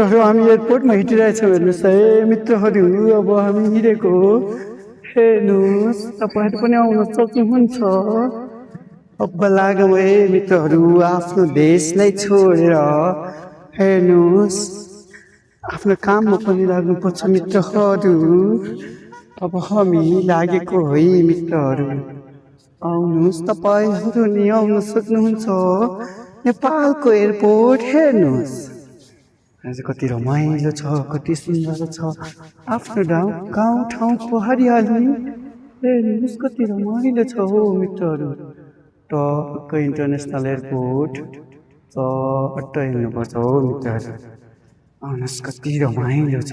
हामी एयरपोर्टमा हिँडिरहेछौँ हेर्नुहोस् है मित्रहरू। अब हामी हिँडेको हेर्नुहोस्, तपाईँहरू पनि आउन सक्नुहुन्छ। अब लागौँ है मित्रहरू, आफ्नो देशलाई छोडेर हेर्नुहोस् आफ्नो काममा पनि लाग्नुपर्छ मित्रहरू। अब हामी लागेको है मित्रहरू, आउनुहोस् तपाईँहरू नि आउन सक्नुहुन्छ। नेपालको एयरपोर्ट हेर्नुहोस्, आज कति रमाइलो छ, कति सुन्दर छ। आफ्नो गाउँ ठाउँको हरियाली हेर्नुहोस् कति रमाइलो छ हो मित्रहरू। टक्क इन्टरनेसनल एयरपोर्ट चट्ट हिँड्नुपर्छ हो मित्रहरू। आउनुहोस् कति रमाइलो छ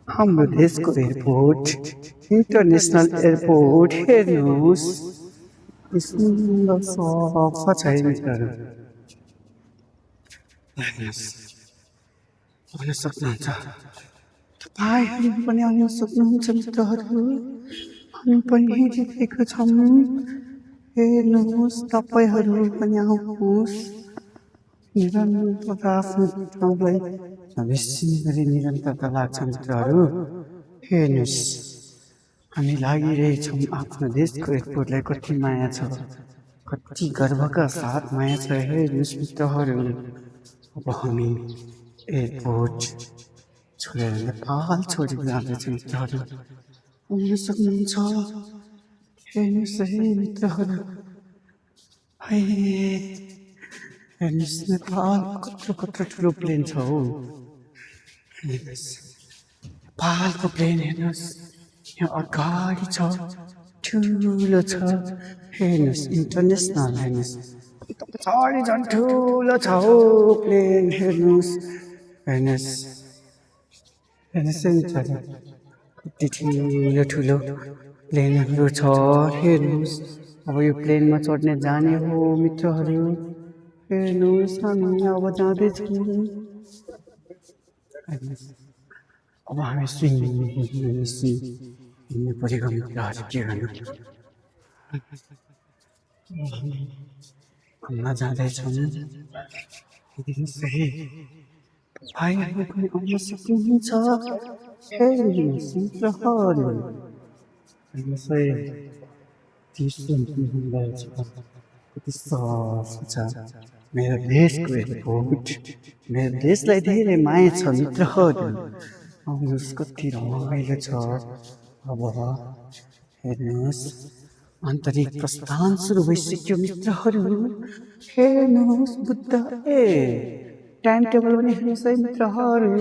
हाम्रो देशको एयरपोर्ट, इन्टरनेसनल एयरपोर्ट हेर्नुहोस् सुन्दर सफा छ है मित्रहरू। आउन सक्नुहुन्छ तपाईँहरू पनि आउन सक्नुहुन्छ मित्रहरू। हामी पनि हिँडिरहेका छौँ, हेर्नुहोस् तपाईँहरू पनि आउनुहोस्। निरन्तरता आफ्नो ठाउँलाई बेसी गरी निरन्तरता लाग्छ मित्रहरू। हेर्नुहोस् हामी लागिरहेछौँ आफ्नो देशको एयरपोर्टलाई, कति माया छ, कति गर्वका साथ माया छ। हेर्नुहोस् मित्रहरू, अब हामी एयरपोर्ट छोडेर नेपाल छोडेर जाँदैछौँ मित्रहरू। आउन सक्नुहुन्छ, हेर्नुहोस् है मित्रहरू। हेर्नुहोस् नेपाल कत्रो कत्रो ठुलो प्लेन छ हो। हेर्नुहोस् नेपालको प्लेन हेर्नुहोस्, यहाँ अगाडि छ, ठुलो छ। हेर्नुहोस् इन्टरनेसनल, हेर्नुहोस् पछाडि झन् ठुलो छ हो प्लेन। हेर्नुहोस् हेर्नुहोस् हेर्नुहोस् है मित्रहरू, कति ठुलो ठुलो प्लेनहरू छ। हेर्नुहोस् अब यो प्लेनमा चढ्ने जाने हो मित्रहरू। हेर्नुहोस् हामी अब जाँदैछौँ। अब हामी हिँड्नु परेको मित्रहरू, के गर्नु। घुम्न जाँदैछौँ। भाइहरू पनि आउन सक्नुहुन्छ। हेर्नुहोस् मित्रहरू, हेर्नुहोस् है कति सफा छ मेरो देशको एयरपोर्ट। मेरो देशलाई धेरै माया छ मित्रहरू। आउनुहोस् कति रमाइलो छ। अब हेर्नुहोस् आन्तरिक प्रस्थान सुरु भइसक्यो मित्रहरू। हेर्नुहोस् बुद्ध टाइम टेबल पनि हेर्नुहोस् है मित्रहरू।